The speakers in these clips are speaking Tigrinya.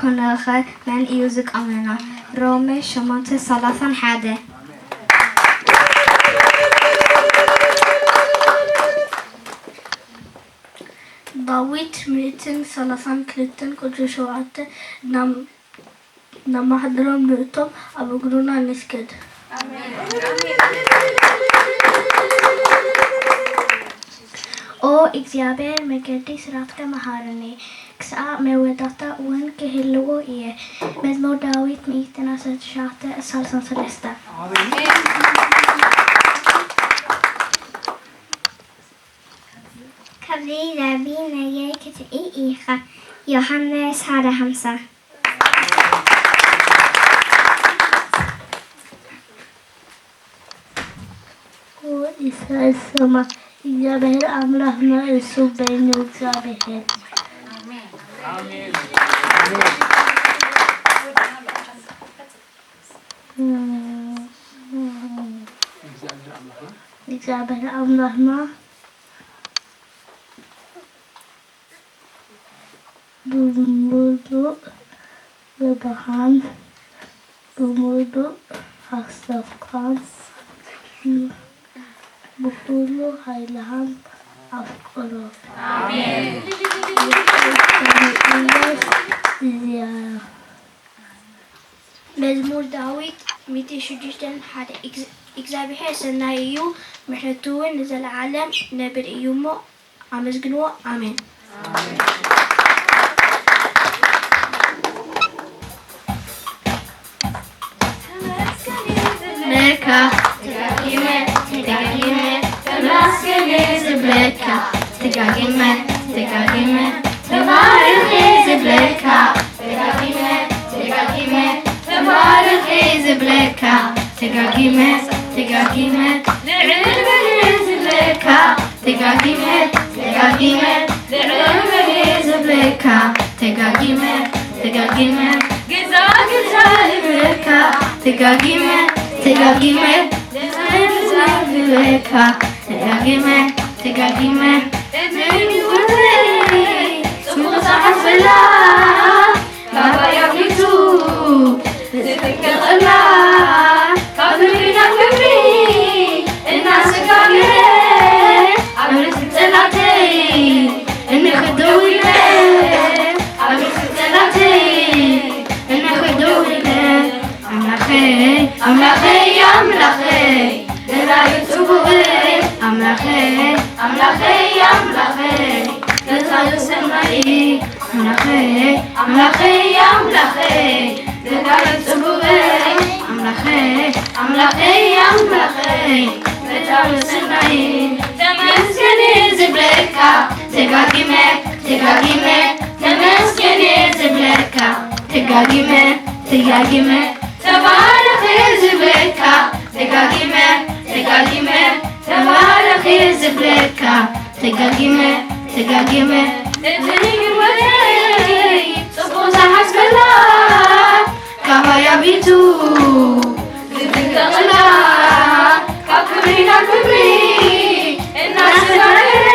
ክንኾንኸ መን እዩ ዝቃወመና? ሮሜ ሸሞንተ ሰላሳን ሓደ። ዳዊት ሚእትን ሰላሳን ክልተን ቁጽሪ ሸውዓተ፣ እናም-፣ እናማሕድሮም ንእቶም ኣብ እግሩና ንስገድ። ኦ እግዚኣብሔር፣ መገዲ ስራትከ መሃርኒ፣ ክሳዕ መወዳእታ እውን ክህልዎ እየ። መዝሙር ዳዊት ሚእትን ዓሰርተ ትሽዓተ፣ ሰላሳን ሰለስተን። ካብዚ ዛቢ ነገ ክትርኢ ኢኻ። ዮሃንስ ሓደ ሓምሳ። ኢሳያስ ሰማ፣ እግዚኣብሔር ኣምላኽና እሱ በይኑ እግዚኣብሔር። እግዚኣብሔር ኣምላኽና ብምሉእ ልብኻን ብምሉእ ሓሳብካን ብኹሉ ሓይልኻን ኣፍቅሮ። ኣሜን። መዝሙር ዳዊት ሚእቲ ሽዱሽተን ሓደ። እግዚኣብሔር ሰናይ እዩ፣ ምሕረቱ እውን ንዘለዓለም ነብር እዩ እሞ፣ ኣመስግንዎ። ኣሜን። ዝብለካ፣ ተጋጊመ፣ ተጋጊመ፣ ተመስገን ዝብለካ፣ ተጋጊመ፣ ተጋጊመ፣ ተባረኽ ዝብለካ፣ ተጋጊመ፣ ተጋጊመ፣ ተባረኽ ዝብለካ፣ ተጋጊመ፣ ተጋጊመ፣ ልዕል በል ዝብለካ፣ ተጋጊመ፣ ተጋጊመ፣ ልዕል በል ዝብለካ፣ ተጋጊመ፣ ተጋጊመ፣ ግዛ፣ ግዛ ዝብለካ፣ ተጋጊመ፣ ተጋጊመ፣ ዝብለካ፣ ተጋጊመ፣ ተጋጊመ፣ እቲ ህይወተይ ጽቡቕ ዝሓስበላ፣ ባባይ ኣፍሊጡ ዝጥንቀቐላ፣ ካብ ክብሪ ናብ ክብሪ እናሰጋገረ፣ ኣብ ርእሲ ጸላተይ እንክደው ኢለ፣ ኣብ ርእሲ ጸላተይ እንክደው ኢለ፣ ኣምላኸይ፣ ኣምላኸይ፣ ኣምላኸይ፣ ደላይ ጽቡቕ፣ ኣምላኸይ፣ ኣምላኸይ፣ ኣምላኸይ፣ ገዛኢ ሰማይ፣ ኣምላኸይ፣ ኣምላኸይ፣ ኣምላኸይ፣ ደላይ ጽቡቕ፣ ኣምላኸይ፣ ኣምላኸይ፣ ኣምላኸይ፣ ገዛኢ ሰማይ፣ ተመስገን ዝብለካ፣ ተጋጊመ፣ ተጋጊመ፣ ተመስገን ዝብለካ፣ ተጋጊመ፣ ተጋጊመ፣ ተባረኽ ዝብለካ፣ ተጋጊመ፣ ተጋጊመ፣ ተባረኽ ዝብለካ፣ ተጋጊመ፣ ተጋጊመ፣ እቲ ህይወተይ ጽቡቕ ዝሓስበላ፣ ካባይ ኣቢቱ ዝጥንቀቐላ፣ ካብ ክብሪ ናብ ክብሪ እናሰጋገረ፣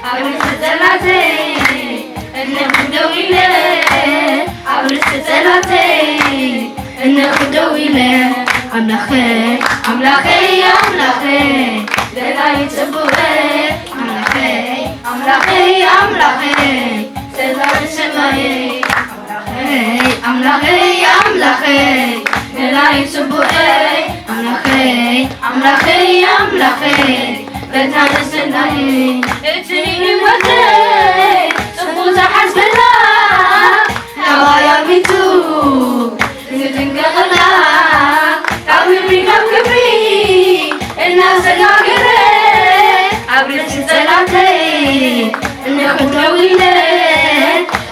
ኣብ ርእሲ ጸላተይ እንክደው ኢለ፣ ኣብ ርእሲ ጸላተይ እንክደው ኢለ፣ ኣምላኸይ፣ ኣምላኸይ፣ ኣምላኸይ፣ ደላይ ጽቡቐይ፣ ኣምላኸይ፣ ኣምላኸይ፣ ኣምላኸይ፣ ሰላም ሰማየይ፣ ኣምላኸይ፣ ኣምላኸይ፣ ኣምላኸይ፣ ደላይ ጽቡቐይ፣ ኣምላኸይ፣ ኣምላኸይ፣ ኣምላኸይ፣ በታ ንስናይ፣ እቲ ህይወተይ ጽቡቕ ዝሓስበላ፣ ናባይ ኣቢቱ ዝጥንቀቐላ፣ ካብ ክብሪ ናብ ክብሪ እናሰጋገረ፣ ኣብ ርእሲ ጸላተይ እንክደው ኢለ፣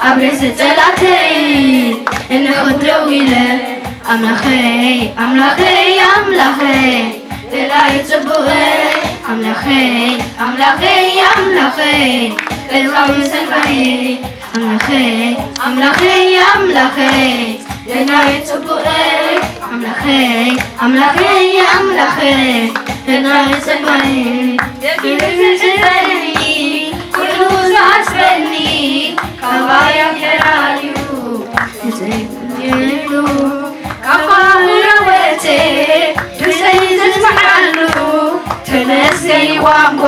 ኣብ ርእሲ ጸላተይ እንክደው ኢለ፣ ኣምላኸይ፣ ኣምላኸይ፣ ኣምላኸይ፣ ደላይ ጽቡቐይ፣ ኣምላኸይ፣ ኣምላኸይ፣ ኣምላኸይ፣ ደላይ ሰማይ፣ ኣምላኸይ፣ ኣምላኸይ፣ ኣምላኸይ፣ ደላይ ጽቡቐይ፣ ኣምላኸይ፣ ኣምላኸይ፣ ኣምላኸይ፣ ደላይ ሰማይ፣ ደፊሩ ዝሕዘኒ፣ ኩሉ ዝሓስበኒ፣ ካባይ ኣፈላልዩ፣ ካብ ቋንቋ ወጽኤ ድምጸይ ዘስምዓሉ፣ ተመስገን ቋንቋ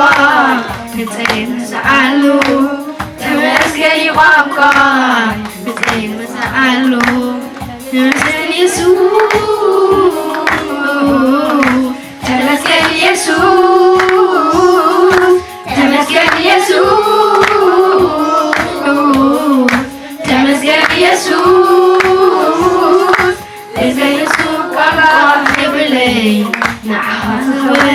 ድምጸይ ምስዓሉ፣ ተመስገን ቋንቋ ድምጸይ ምስዓሉ። ተመስገን የሱስ፣ ተመስገን የሱስ፣ ተመስገን የሱስ፣ ተመስገን የሱስ። ብዘይ ንሱ ቋንቋ የብለይ ንዓኻ ዝኸውን፣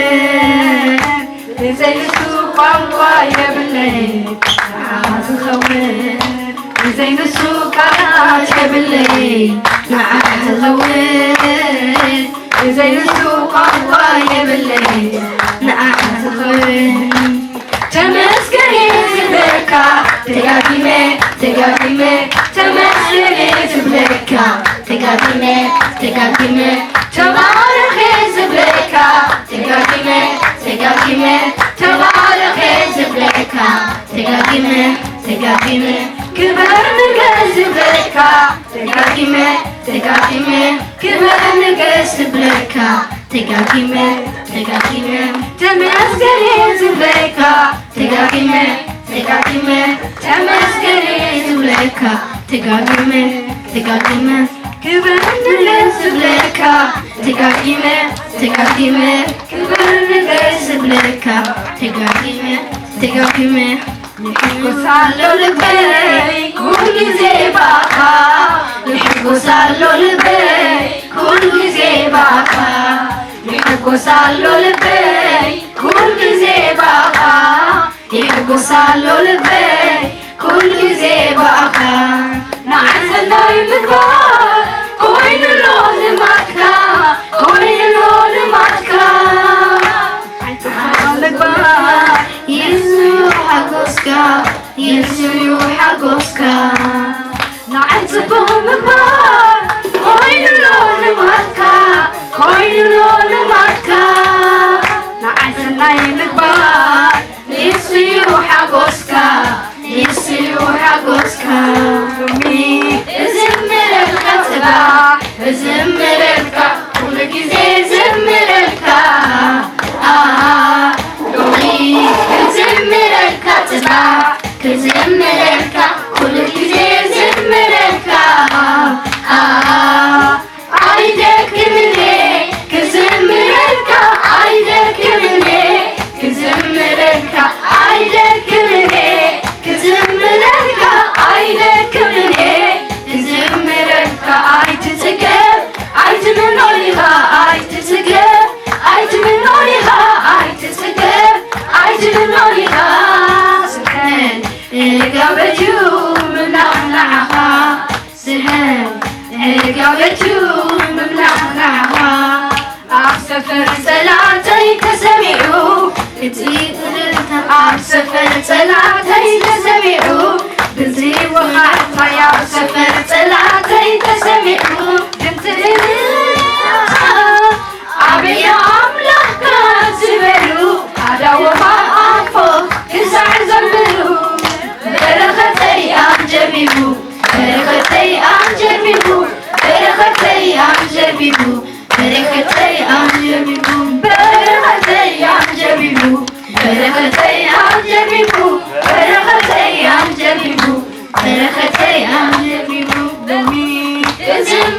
ብዘይ ንሱ ቋንቋ የብለይ ንዓኻ ዝኸውን፣ ብዘይ ንሱ ቃላት የብለይ ንዓኻ ዝኸውን፣ ብዘይ ንሱ ቋንቋ የብለይ ንዓኻ ዝኸውን። ተመስገን እየ ዝብለካ ደጋጊመ ደጋጊመ፣ ተመስገን እየ ዝብለካ ደጋጊመ ደጋጊመ፣ ተባረኽ እየ ዝብለካ ደጋጊመ ደጋጊመ፣ ተባረኽ እየ ዝብለካ ደጋጊመ ደጋጊመ፣ ክበር ንገስ ዝብለካ ደጋጊመ ደጋጊመ፣ ክበር ንገስ ዝብለካ ደጋጊመ ደጋጊመ፣ ተመስገን እየ ዝብለካ ደጋጊመ ደጋጊመ፣ ተመስገን እየ ዝብለካ ደጋጊመ ደጋጊመ፣ ክበር ንገስ ዝብለካ ደጋጊመ ደጋጊመ፣ ክበር ንገስ ዝብለካ ደጋጊመ ደጋጊመ። ይሕጎስ ኣሎ ልበይ ኩሉ ግዜ ብኣኻ፣ ይሕጎስ ኣሎ ልበይ ኩሉ ግዜ ብኣኻ፣ ይሕጎስ ኣሎ ልበይ ኩሉ ግዜ ብኣኻ፣ ይሕጎስ ኣሎ ልበይ ኩሉ ግዜ ብኣኻ። ንዓይ ሰናይ ምግባር ኮይኑ ኣሎ ልማድካ፣ ኮይኑ ኣሎ ልማድካ። ንዓይ ጽቡቕ ምግባር የሱ ሓጎስካ፣ የሱ ሓጎስካ። ንዓይ ጽቡቕ ምግባር ኮይኑ ኣሎ ልማድካ፣ ኮይኑ ኣሎ ልማድካ። ንዓይ ሰናይ ምግባር ንሱ እዩ ሓጎስካ፣ ንሱ እዩ ሓጎስካ። ሎሚ እዝምረልካ ጽባሕ፣ እዝምረልካ ኩሉ ግዜ እዝምረልካ። አ፣ ሎሚ እዝምረልካ ጽባሕ፣ ክዝምረልካ ኩሉ ግዜ እዝምረልካ። አ፣ ኣይደክምን እየ ክዝምረልካ፣ ኣይደክምን እየ ክዝምረልካ፣ ኣይደክምን እየ ክዝምረልካ፣ ኣይደክምን እየ ክዝምረልካ። ኣይትጽገብ ኣይትምኖ ኢኻ፣ ኣይትጽገብ ኣይትምኖ ኢኻ፣ ኣይትጽገብ ኣይትምኖ ኢኻ። ስብሐት ዕጋበት እዩ ምምላኽ ንዓኻ። ስሕን ዕጋበት እዩ ምምላኽ ንዓኻ። ኣብ ሰፈር ጸላእተይ ተሰሚዑ እቲ እልልታ፣ ኣብ ሰፈር ጸላእተይ ተሰሚዑ፣ ድምጺ ወኻዕታይ ኣብ ሰፈር ጸላእተይ ተሰሚዑ፣ ድምጺ እልልታ። ኣበይ ኣምላኽካ ዝበሉ፣ ኣዳዎም ኣፎ ክሳዕ ዘብሉ፣ በረኸተይ ኣንጀቢቡ፣ በረኸተይ ኣንጀቢቡ፣ በረኸተይ ኣንጀቢቡ፣ በረኸተይ ኣንጀቢቡ፣ በረኸተይ ኣንጀቢቡ፣ በረኸተይ ኣንጀቢቡ፣ በረኸተይ ኣንጀቢቡ፣ በረኸተይ ኣንጀቢቡ። ሎሚ እዝም